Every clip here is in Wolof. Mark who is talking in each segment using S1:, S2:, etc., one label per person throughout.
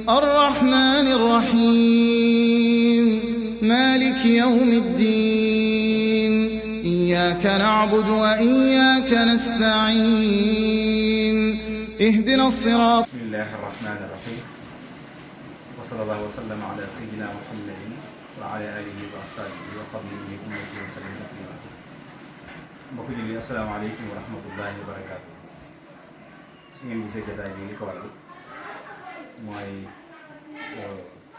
S1: الرحمن الرحيم مالك يوم الدين إياك نعبد وإياك نستعين اهدنا الصراط.
S2: بسم الله الرحمن الرحيم وصلى الله وسلم على سيدنا محمد وعلى آله وأصحابه وقدمه أمته وسلم تسليما. mbokk julli asalaamaaleykum wa rahmatullahi wa barakaatu. su ngeen gisee jotaay bi li ko waral mooy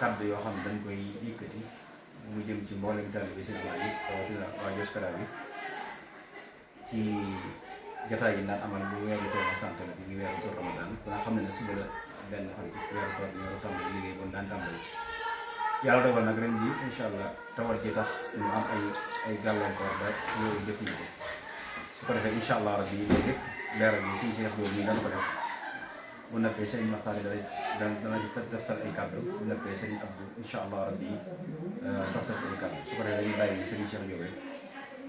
S2: kàddu yoo xam ne dañ koy yëkkati mu jëm ci mboolem taalibe bi seen yi rawatina waa Joskara bi ci jotaay yi naan amal bu weeru toolu sant la bi ñu weeru soo Ramadan ba nga xam ne suba la benn fan ci weeru koor bi ñu war a tàmbali liggéey bon daan tàmbali yàlla dogal nag ren jii incha allah tawal ci tax ñu am ay gàllankoor ba yooyu def ñu ko su ko defee incha allah rabbi léegi leeral bi suñu seex boobu ñu dana ko def bu noppee sëñ Maxtaar dana ci deftal ay kàddu bu noppee sëñ Abdou incha allah rabbi deftal ay kàddu su ko defee dañuy bàyyi sëñ Cheikh Diop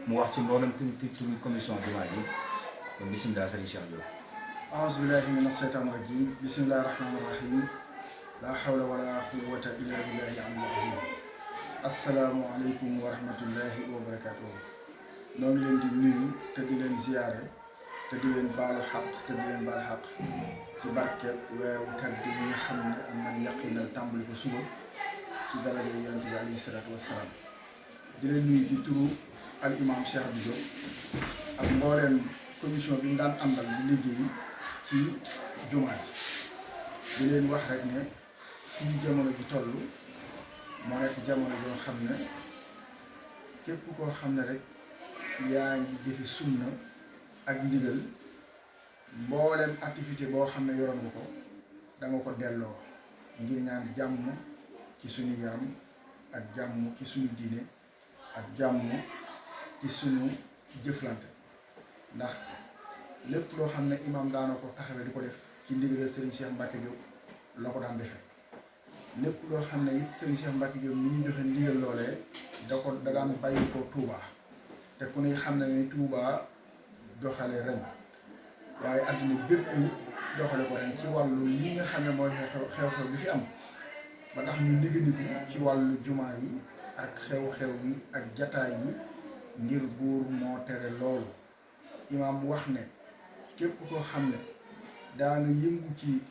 S2: mu wax ci mboolem turu commission jumaa ji kon bisimilah sëñ Cheikh Diop.
S3: aouzu billahi mina shaytaani rajim bismillahi rahmaani rahim laa hawla wala quwwata illa billahi al-aliyyil azim. assalaamu aleykum wa rahmatullahi wa barakatuh. noo ngi leen di nuyu te di leen ziyaare te di leen baalu xaq te di leen baal xaq ci barkeeb weeru tedd bi nga xam ne am nañ yaqinal tàmbali ko suba ci daraja yonent bi alayhi salaatu wassalaam. di leen nuyu ci turu al imam Cheikh Diop ak mbooleem commission bi ñu daan àndal di liggéey ci jumaa ji di leen wax rek ne fii jamono ji toll moo nekk jamono joo xam ne képp koo xam ne rek yaa ngi jëfe sunna ak ndigal mboolem activité boo xam ne yoroon nga ko da nga ko delloo ngir ñaan jàmm ci suñu yaram ak jàmm ci suñu diine ak jàmm ci suñu jëflante ndax lépp loo xam ne imaam daana ko taxawee di ko def ci ndigal Serigne Cheikh Mbacke Diop la ko daan defee lépp loo xam ne it Serigne Cheikh Mbacke Diop mi ñu joxe ndigal loolee da daan bàyyi ko Touba te ku ne xam ne ni Touba doxale ren waaye àddina bépp doxale ko ren ci wàllu li nga xam ne mooy xew-xew bi fi am ba tax ñu liggandiku ci wàllu jumaa yi ak xew-xew yi ak jataay yi ngir buur moo tere loolu. imaam wax ne képp koo xam ne daa nga yëngu ci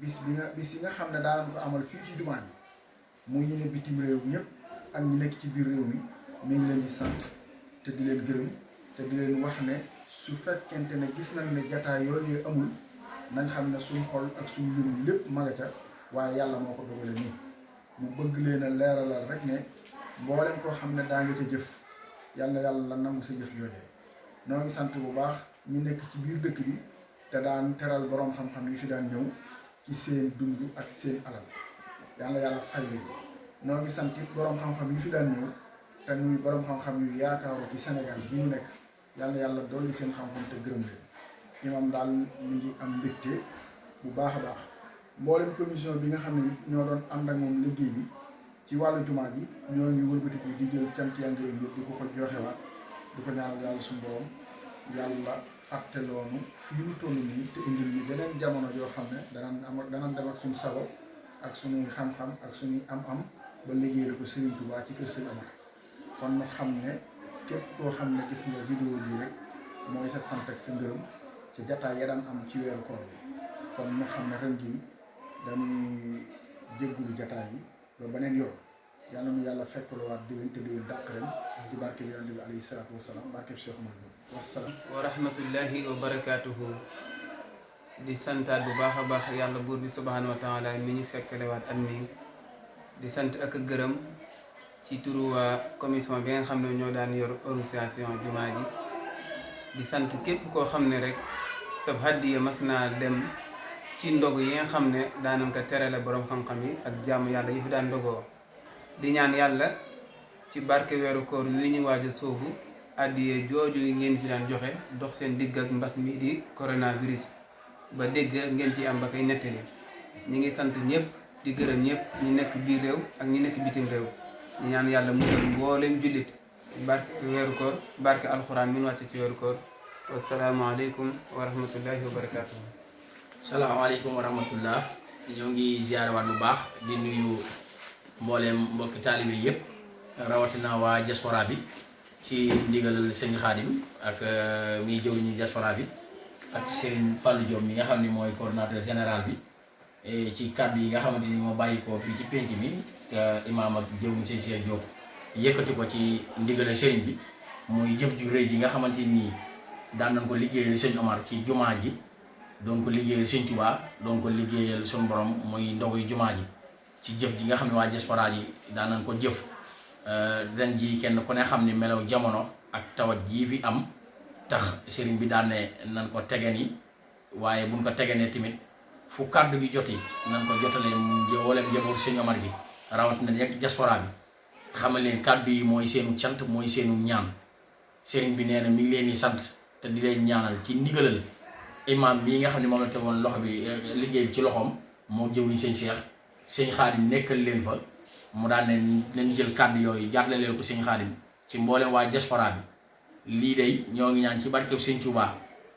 S3: bis yi nga xam ne daanañ ko amal fii ci jumaa ji muy ñu ne bitim réew ñëpp ak ñu nekk ci biir réew mi ngi leen di sant te di leen gërëm te di leen wax ne su fekkente ne gis nañ ne jataay yooyu amul nañ xam ne suñ xol ak suñ mbirum lépp maga ca waaye yàlla moo ko dogale nii mu bëgg leen a leeralal rek ne mboolem koo xam ne daa nga ca jëf yàlla la nangu sa jëf joojee. noo ngi sant bu baax ñi nekk ci biir dëkk bi te daan teral boroom xam-xam yi fi daan ñëw ci seen dund ak seen alal yàlla fay leen. noo ngi sant it boroom xam-xam yi fi daan ñëw te ñuy boroom xam-xam yu yaakaaru ci Sénégal gi ñu nekk yàlla dolli seen xam-xam te gërëm leen. imam daal mi ngi am mbégte bu baax a baax mboolem commission bi nga xam ne ñoo doon ànd ak moom liggéey bi ci wàllu jumaa ji ñoo ngi wëlbatiku di jël cant yàlla yëpp di ko joxewaat. di ko ñaanal yàlla suñu borom yàlla fàtteloonu fii ñu toll nii te indil ñu beneen jamono yoo xam ne danañ dem ak suñu sago ak suñuy xam-xam ak suñuy am-am ba liggéeyal ko Serigne Touba ci kër Serigne Amar kon ñu xam ne képp koo xam ne gis nga vidéo bi rek mooy sa sant ak sa ngërëm ci jataay ya daan am ci weeru koor bi kon ñu xam ne ren jii dañuy jéggulu jataay yi ba beneen yoon. yàlla na yàlla fekkluwaat déwén te déwén dàq ren ci barke bi yonent bi alayhi salaatu wasalaam barke bi Cheikh Omar wasalaam
S4: wa rahmatullahi wa barakaatuhu. di santaat bu baax a baax yàlla buur bi subhaanahu wa taala mi ñu fekkelewaat at mi di sant ak gërëm ci turu waa commission bi nga xam ne ñoo daan yor organisation jumaa ji di sant képp koo xam ne rek sa hadiya mas naa dem ci ndog yi nga xam ne daanañ ko terale borom xam-xam yi ak jàmm yàlla yi fi daan ndogoo di ñaan yàlla ci barke weeru koor yu ñu waaj a soobu addiye jooju ngeen fi daan joxe dox seen digg ak mbas mi di coronavirus ba dégg ngeen ci am ba koy nettali ñi ngi sant ñëpp di gërëm ñëpp ñi nekk biir réew ak ñi nekk bitim réew ñu ñaan yàlla musal mbooleem jullit barke weeru koor barke alxuraan min wàcce ci weeru koor wassalaamu aleykum wa rahmatullahi wa barakatuh.
S5: salaamaaleykum wa rahmatullah ñoo ngi ziaré waat bu baax di nuyu mboolem mbokki taalibe yépp rawatina waa diaspora bi ci ndigalal sëñ Khadim ak mi jëw ñu diaspora bi ak sëñ Fallou Diom mi nga xam ne mooy coordinateur général bi ci kàddu yi nga xamante ni moo bàyyi ko fii ci penc mi te imaam ak jëw ñu sëñ Cheikh Diop yëkkati ko ci ndigalal sëriñ bi muy jëf ju rëy ji nga xamante ni daan nañ ko liggéeyal sëñ Omar ci jumaa ji doon ko liggéeyal sëñ Touba doon ko liggéeyal suñu borom muy ndoguy jumaa ji ci jëf ji nga xam ne waa diaspora ji daan nañ ko jëf ren ji kenn ku ne xam ni melaw jamono ak tawat jii fi am tax sëriñ bi daan ne nan ko tege ni waaye buñ ko tege ne tamit fu kàddu gi joti nan ko jotalee wala njaboot sëñ Omar gi rawat na nekk diaspora bi xamal leen kàddu yi mooy seenu cant mooy seenu ñaan sëriñ bi nee na mi ngi leen di sant te di leen ñaanal ci ndigalal imam bii nga xam ne moom la tegoon loxo bi liggéey bi ci loxoom moo jëwriñ sëñ Cheikh sëñ Khadim nekkal leen fa mu daan ne leen jël kàddu yooyu jaatle leen ko sëñ Khadim ci mboolem waa diaspora bi lii day ñoo ngi ñaan ci barkeb sëñ Touba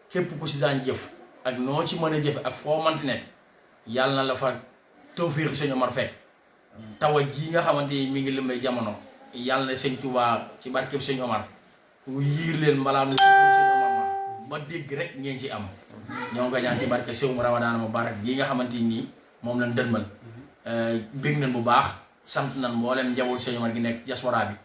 S5: képp ku si daan jëf ak noo ci mën a jëf ak foo mënti nekk yàlla na la fa tawfiix sëñ Omar fekk tawa ji nga xamante ni mi ngi lëmbee jamono yàlla na sëñ Touba ci barkeb sëñ Omar yiir leen mbalaam lu sëñ Omar ba dégg rek ngeen ci am ñoo ngi ñaan ci barke sëw mu Ramadan Mubarak ji nga xamante ni moom lañ dënmal bég nañ bu baax sant nañ mboolem njaboot sëñ Omar gi nekk diaspora bi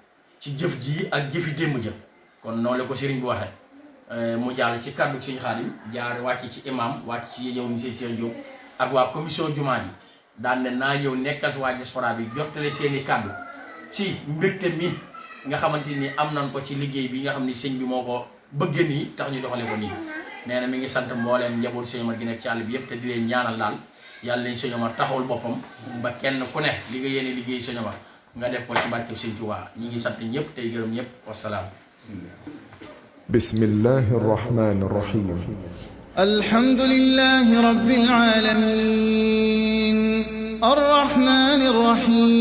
S5: ci jëf ji ak jëfi démb jëf kon noonu la ko sëriñ bi waxee mu jàll ci kàddu sëñ Khadim jaar wàcc ci imam wàcc ci yow ni sëñ Cheikh Diop ak waa commission jumaa ji daan ne naa ñëw nekkal fi waa diaspora bi jottale seeni kàddu ci mbégte mi nga xamante ni am nañ ko ci liggéey bi nga xam ni sëñ bi moo ko bëgg nii tax ñu doxale ko nii nee na mi ngi sant mbooleem njaboot sëñ Omar gi nekk ci àll bi yëpp te di leen ñaanal daal yàlla leen sëñ Omar taxawul boppam ba kenn ku ne li nga yéene liggéey sëñ Omar nga def ko ci barkeb sëñ Tuubaa ñi ngi sant ñëpp tey gërëm ñëpp wasalaam.
S6: bismillahi rahmani rahim.
S1: alhamdulillahi rabbil alamin arrahmanir rahim.